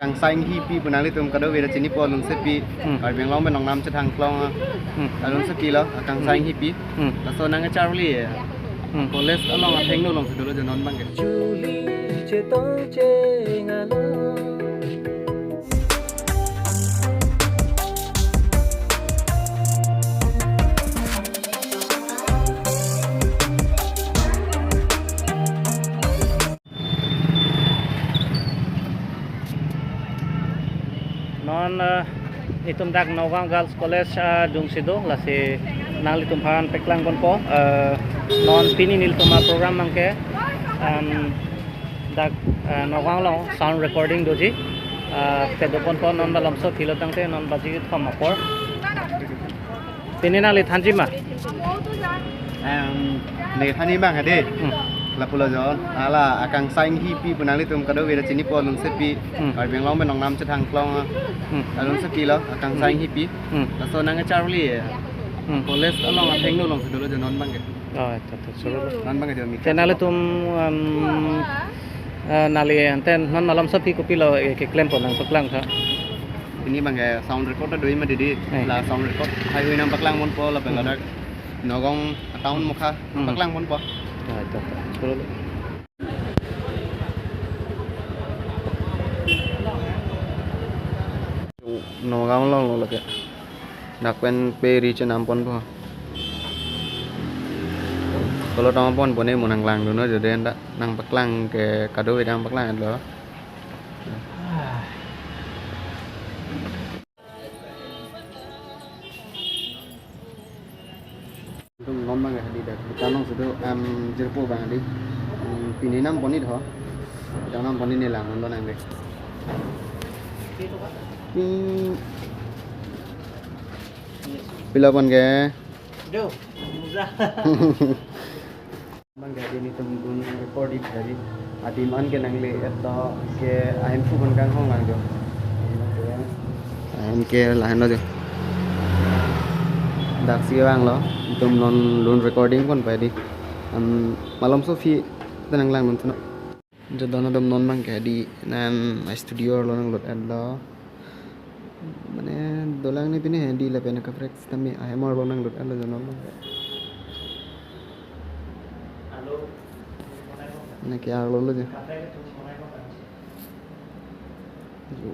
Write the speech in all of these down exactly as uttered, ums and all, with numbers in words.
Kangsai Inghipi pu nanglitum kadokave ta chinipo, alunsepi. Hmm. Karbi Anglong pen nongnam chethang klong, ah, Hmm. alunsepi lo, ah, Kangsai Hmm. Inghipi. Hmm. Laso nangkacharli, eh, Hmm. college along athengno alongsi dolo jo non abangke. Chuli chetong cheng along. Non, eh, itum dak Nagaon Girls College, eh, adungsi do, lasi nanglitum aphan paklang ponpo, eh, non pini nelitum aprogram abangke, em, dak, eh, Nagaon along sound recording doji, eh, kedo ponpo, non malomso aphi lo tangte non baji kethom apor. Pini nangli thanji ma? Em, ne thanji abang ade. Hmm. Lapulo jo, hala Kangsai Inghipi pu nanglitum kadokave ta chinipo, alunsepi. Hmm. Karbi Anglong pen nongnam chethang klong, ah, Hmm. alunsepi lo, Kangsai Hmm. Inghipi. Hmm. Laso nangkacharli, eh, Hmm. college along athengno alongsi dolo jo non abangke. Oh, to, to, suru. Non abangke jo mi. Te nanglitum, em, eh, nangli anten non malomso aphi kopilo, eh, keklempo, nangpaklangtha. Pini abangke sound record ta doji ma didi. Eh. La sound record haihui nangpaklang ponpo lapen Hmm. ladak Nagaon town mokha Hmm. paklang ponpo. Ah, to, to. Suru. Nagaon along lo lake. Dak pen pe reach nang ponpo. Kolo tong ponpo ne mo nanglangdunnon jo, dei anta nangpaklang ke kadokave ta nangpaklanglo. Itum non abang hadi dak, itum nangsi do, em, jirpo abang hadi. Em, pini nang ponit ho. Itum nang ponit ne langdunnon nang dei. Hmm. Pilo pon ke? Do, muza. Abang hadi nelitum dun record ik hadi. Adim an ke nangli et to ke ahemphu pen kanghon lang jo. Ahem ke lahenlo jo. Daksi vanglo, itum non dun recording ponpo hadi. Em, malomso aphi ta nanglangdun thuno. Jo don atum non abangke hadi, nang studio arlo nanglut etlo. Mane dolang ne pine hadi lapen kaprek sitame ahem arlo nanglut etlo jo non abangke. Nang ke arlo lo jo. Jo.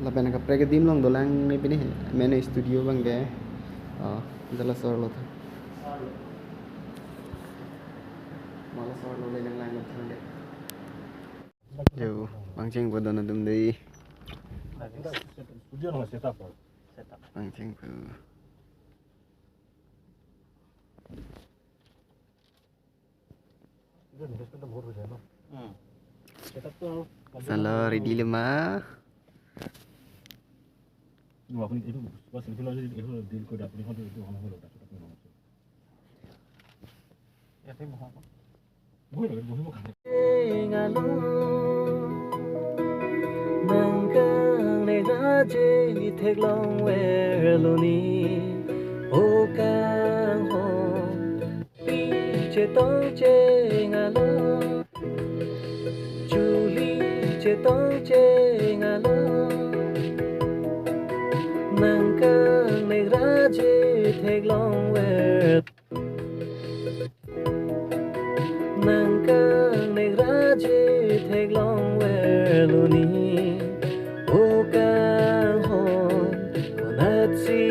Lapen kaprek adim along dolang ne pine he. Mane studio abangke. Oh, jala sor lo tha. Mala sor lo le nang lang lo tha de. Jo, pangchengpo don atum dei. Studio no setup. Pangchengpo. Hmm. Salo ready lo ma? Nang kangnai raje theklong verlo ni, o kanghon pi chetong cheng along, chuli chetong cheng along. Nang kangnai raje theklong ver, nang kangnai raje theklong verlo ni, o kanghon konatsi.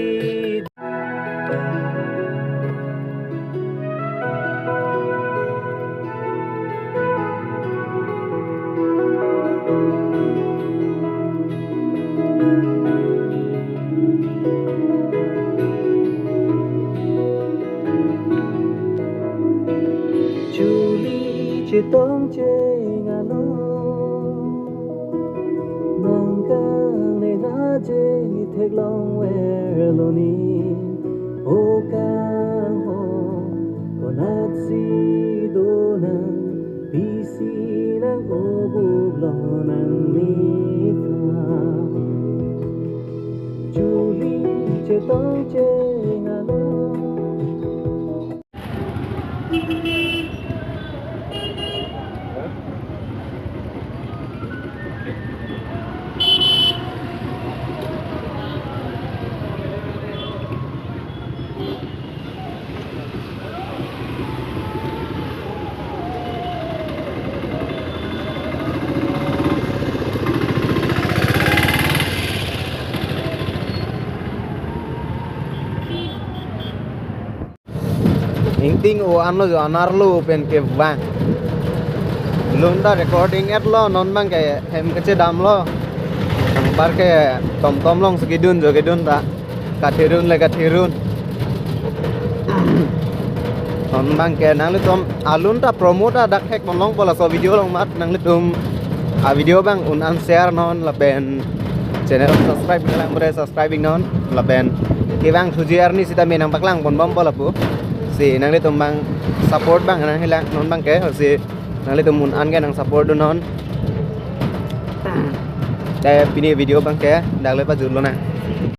Chuli chetong cheng along, nang kangnai raje theklong verlo ni, o kanghon konatsi do nang, pisi nang obup lo nang nephan. Chuli chetong cheng along. Ting o anlo jo, anerlo pen kevang. Lun ta recording etlo, non abang ke hem kachedamlo. Anpar ke tomtom alongsi kedun jo, kedun ta. Kathirun le kathirun. Non abang ke nanglitum alun ta promote ta dak thekponlongpo laso video along amat, nanglitum a video abang un-an share non lapen channel subscribe lang pura subscribe non lapen kevang thuji arni sitame nangpaklangponbompo lapu. Si nanglitum abang support abang nangkelang non abang ke, si nanglitum un-an ke nang support dun non. Te pini video abang ke dak le pajutlo nang.